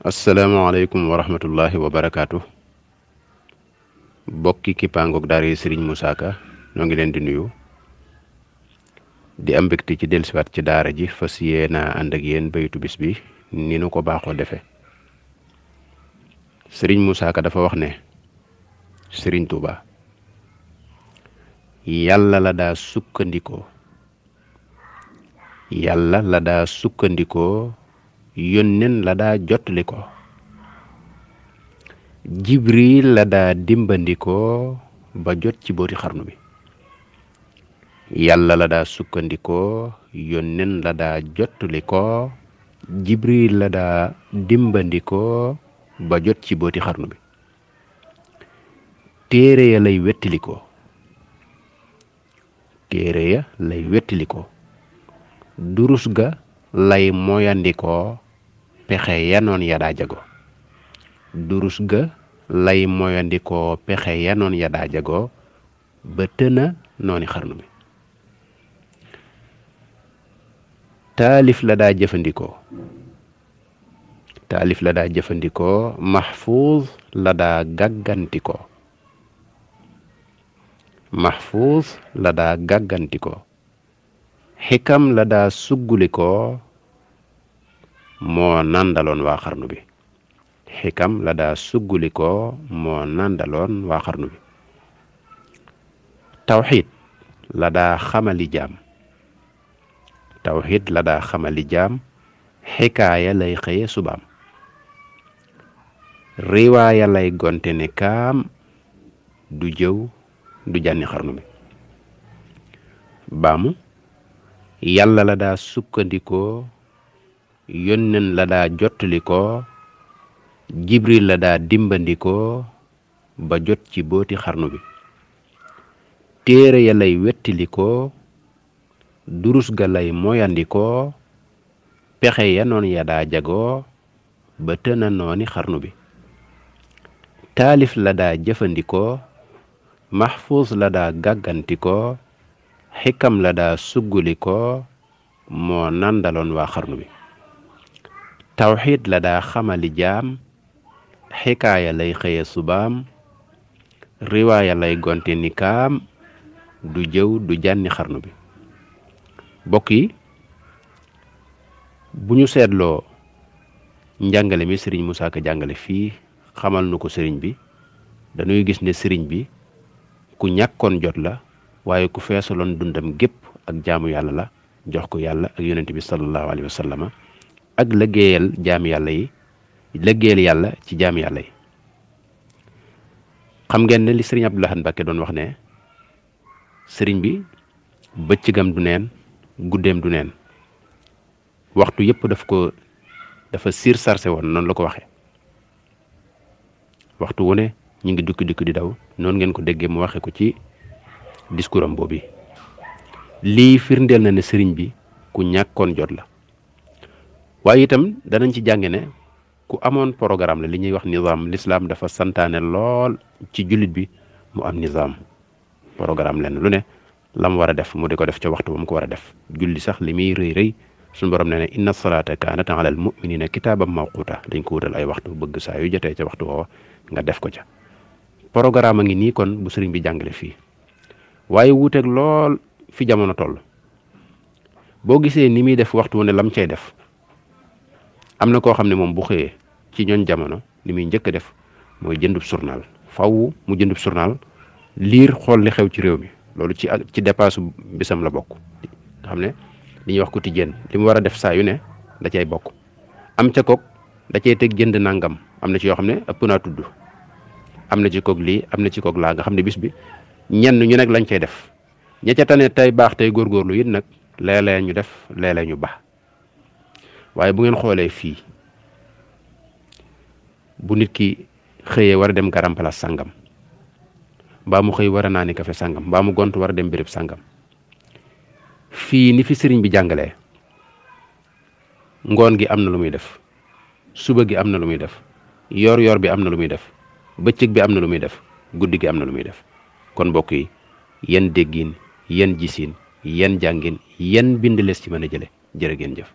asalaamaaleykum wa rahmatullahi wa barakaatu. bokki kippaangoog daara Serigne Moussa Ka ñoo ngi leen di nuyu di am mbégte ci dellusiwaat ci daara ji fas yéena ànd ak yéen baytu bis bi ni nu ko baaxoo defe Serigne Moussa Ka dafa wax ne Serigne Touba yàlla la daa sukkandikoo yónneen la daa jottali ko Jibril la daa dimbandikoo ba jot ci booti xarnu bi yàlla la daa sukkandikoo yónneen la daa jottali ko Jibril la daa dimbandikoo ba jot ci booti xarnu bi téere ya lay wettalikoo durus ga lay moyandikoo pexe yanoon ya daa jago ba tëna nooni xarnu bi taalif la daa jëfandikoo mahfuuz la daa gàggantikoo xikam la daa suggulikoo moo nandaloon waa xarnu bi tawxiid la daa xamali jaam xikaaya lay xëye subaam riwaaya lay gonte ne kaam du jëw du jànni xarnu bi baamu yàlla la daa sukkandikoo yónneen la daa jottalikoo Jibril la daa dimbandikoo ba jot ci booti xarnu bi téere ya lay wettalikoo durus ga lay moyandikoo pexe ya noon ya daa jagoo ba tëna nooni xarnu bi taalif la daa jëfandikoo mahfuuz la daa gàggantikoo xikam la daa suggulikoo moo nandaloon waa xarnu bi tawxiid la daa xamali jaam xikaaya lay xëye subaam riwaaya lay gonte ni kaam du jëw du jànni xarnu bi bokk yi bu ñu seetloo njàngale mi Serigne Moussa Ka jàngale fii xamal nu ko sëriñ bi dañuy gis ne sëriñ bi ku ñàkkoon jot la waaye ku feesaloon dundam gépp ak jaamu yàlla la jox ko yàlla ak yonent bi sallallahu alayhi wa sallama ak liggéeyal yàlla ci jaami yàlla yi xam ngeen ne li sëriñ Abdou Lahad Mbacké doon wax ne sëriñ bi bëccëgam du neen guddeem du neen waxtu yépp dafa siir sarse woon noonu la ko waxee waxtu wu ne ñu ngi dukki di daw noonu ngeen ko déggee mu waxe ko ci discours am boobu lii firndeel na ne sëriñ bi ku ñàkkoon jot la waaye itam danañ ci jànge ne ku amoon programme la li ñuy wax nizaam l'islam dafa santaane lool ci jullit bi mu am nizaam programme lenn lu ne la mu war a def mu di ko def ca waxtu ba mu ko war a def julli sax li muy rëy suñu borom ne inna salaata kaanat alal mu'minina kitaaban mawquuta dañ ko wutal ay waxtu bëgg saa yu jotee ca waxtu woowa nga def ko ca programme a ngi nii kon bu sëriñ bi jàngale fii waaye wuuteeg lool fi jamono toll boo gisee ni muy def waxtu wu ne lam cay def am na koo xam ne moom bu xëyee ci ñooñ jamono li muy njëkk a def mooy jëndub journal faw mu jëndub journal liir xool li xew ci réew mi loolu ci dépasse bisam la bokk nga xam ne li ñuy wax quotidien li mu war a def saa yu ne da cay bokk am ca kook da cay teg jënd nangam am na ci yoo xam ne ëpp naa tudd am na ci kook lii am na ci kook laa nga xam ne bis bi ñenn ñu nekk lañ cay def ña ca tane tey baax tey góorgóorlu it nag léeg-léeg ñu def léeg-léeg ñu baax waaye bu ngeen xoolee fii bu nit ki xëyee war a dem garam place sàngam mbaa mu xëy war a naani kafe sàngam mbaa mu gont war a dem béréb sàngam fii ni fi sëriñ bi jàngalee ngoon gi am na lu muy def suba gi am na lu muy def yor bi am na lu muy def bëccëg bi am na lu muy def guddi gi am na lu muy def kon mbokk yi yan déggin yan gisin yan jàngin yan bind lees ci mën a jële jërë ngeen jëf